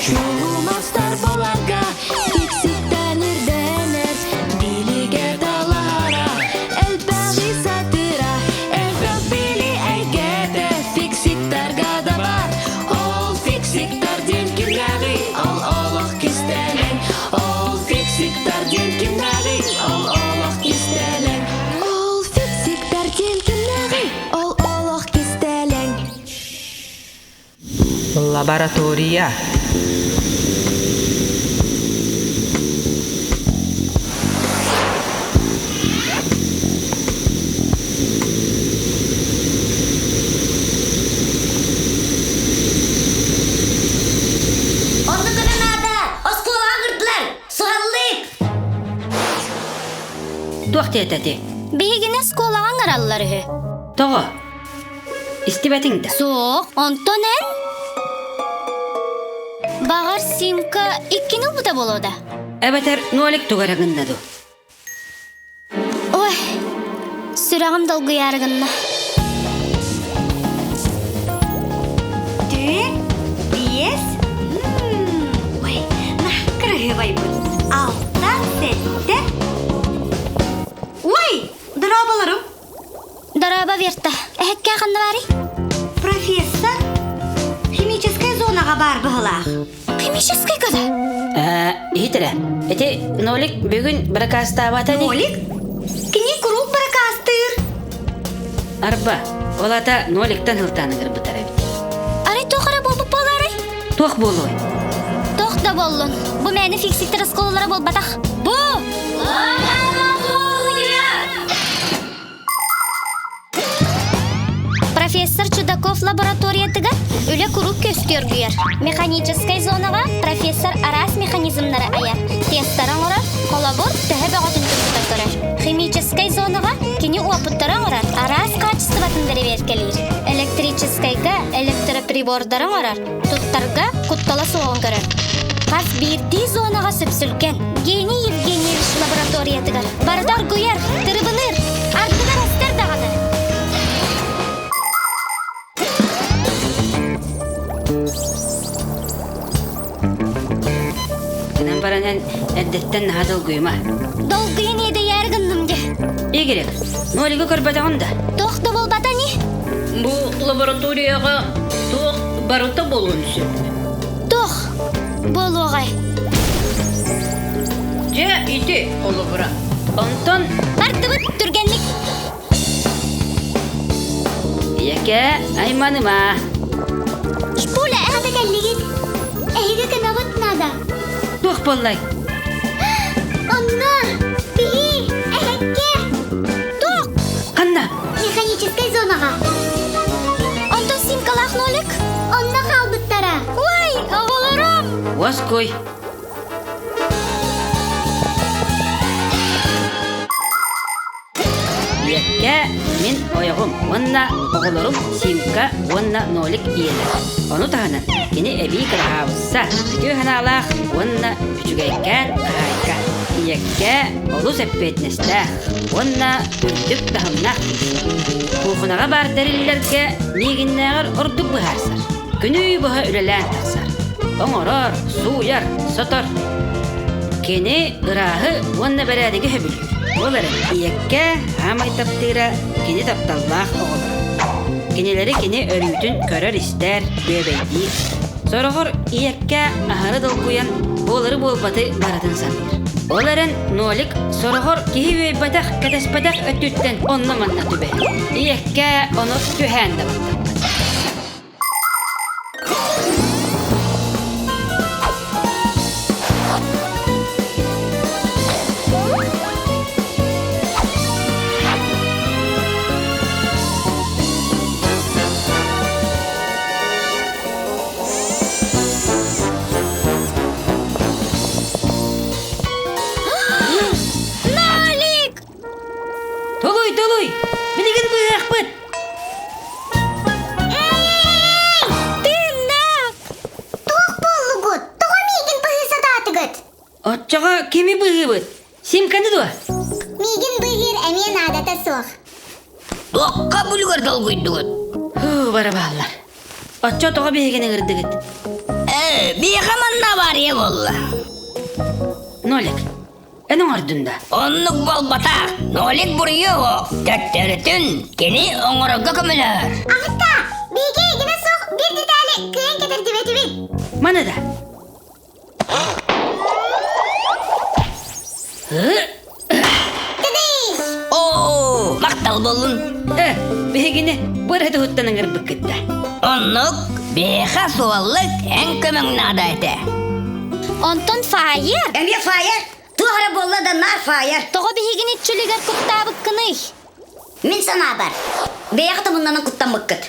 Чулумастар баларга тиксиктэн үрдэнэр, билигэ далаһара, элбэҕи сатыыра, элбэх били эйгэтэ фиксиктарга да бар. Ол фиксиктар диэн кимнээҕий? Ол олох кистэлэҥ. Ол фиксиктар диэн кимнээҕий? Ол олох кистэлэҥ. Ол фиксиктар диэн кимнээҕий? Ол олох кистэлэҥ. Лаборатория. Оннук гына наада! Оскуолаҕа ыҥырдылар! Суһаллык! Туох диэтэ ити? Биһигини оскуолаҕа ыҥыраллар үһү. Тоҕо? Истибэтиҥ да? Суох, онтон эн? Баҕар, Симка иккини ылбыта буолуо да? Эбэтэр нолик тугу эрэ гынна дуу? Ой, сүрэҕим долгуйаары гынна. Түөрт, биэс, ой, на, кыраһыабайбыт. Алта, сэттэ. Ой, дорооболорум. Дорообо, Верта. Эһэккэ ханна баарый? Профессор химическэй зонаҕа баар быһылаах. Химическэй кода? Иһит эрэ, ити Нолик бүгүн быракаастаабата дии. Нолик? Кини куруук быракаастыыр. Арба, ол ата Ноликтан ылтаан ыҥырбытар эбит. Арай туох эрэ буолбут буолаарай? Туох буолуой? Туох да буоллун, бу мээнэ фиксиктэр оскуолалара буолбатах. Бу! Профессор Чудаков лабораториятыгар үлэ куруук көстүү оргуйар. Механическай зонаҕа профессор араас механизмнары айар, тестары оҥорор, холобур, төһө бөҕөтүн тургута көрөр. Химическай зонаҕа кини уопуттары оҥорор, араас хаачыстыбатын бэрэбиэркэлиир. Электрическайга электроприбордары оҥорор, туттарга куттала суоҕун көрөр. Хас биирдии зонаҕа сүпсүлгэн. Гений Евгеньевич лабораториятыгар барыта оргуйар, тырыбыныыр, ардыгар эстэр даҕаны. Гынан баран эн эрдэттэн наһаа долгуйума. Долгуйан иэдэйээри гынным дии. Игорек, Нолигы көрбөтөҕүн да? Туох да буолбата ини. Бу лабораторияҕа туох барыта буолуон сөп. Туох буолуоҕай? Дьэ ити холобура. Онтон Бардыбыт түргэнник. Ийэкэ айманыма. Шпуля эҕэтэ кэллигит. Эһиги көмөҕүт наада. Туох буоллай? Онно биһи эһэккэ туох? Ханна? Механическай зонаҕа. Онтон симкалаах нолик? Онно хаалбыттара. Ой, оҕолорум! Уоскуй. Үөккэ мин ойоҕум уонна оҕолорум Симка уонна Нолик ийэлэр. Ону таһынан кини эбии кыраһаабысса, үтүө санаалаах уонна үчүгэйкээн хаһаайка. Ийэккэ олус эппиэтинэстээх уонна үрдүк таһымнаах киһи. Куухунаҕа баар тэриллэргэ миигиннээҕэр ордук быһаарсар. Күнү быһа үлэлээн тахсар. Оҥорор, сууйар, сотор. Кини ырааһы уонна бэрээдэги сөбүлүүр. Ол эрэн ийэккэ хаамай таптыыра кини тапталлаах оҕолоро. Кинилэри кини өрүүтүн көрөр-истэр, бүөбэйдиир. Сороҕор ийэккэ аһары долгуйан буолары-буолбаты барытын саныыр. Ол эрэн Нолик сороҕор киһи үөйбэтэх, кэтэспэтэх өттүттэн онно-манна түбэһэр. Ийэккэ ону түһээн да баттаппат. Нолик! Толуй, толуй! Билигин быыһыахпыт! Тыыннаах! Туох буоллугут? Тоҕо миигин быһыы сатаатыгыт? Оччоҕо кими быыһыыбыт? Симканы дуо? Миигин быыһыыр эмиэ наадата суох. Туохха бүлүгэр долгуйдугут? Һуу, бара бааллар. Оччо тоҕо биһигини ыҥырдыгыт? Ээ, биһиэхэ манна авария буолла. Нолик, эн оҥордун да? Оннук буолбатах. Нолик буруйу оһох. Төттөрүтүн кини оҥорорго көмөлөһөр. Аҕыта, биһиги эйигинэ суох биир детали кыайан кэтэрдибэтибит. Маны да. Оо, махтал буоллун. Э, биһигини бу эрэ туһуттан ыҥырбыккыт да. Оннук, биһиэхэ суоллук эн көмөҥ наада этэ. Онтон фаер. Эмиэ фаер? Туох эрэ буолла да наар фаер. Тоҕо биһигини чөлүгэр куттаабыккыный? Мин санаабар, Бэйэҕит омуннанан куттаммыккыт.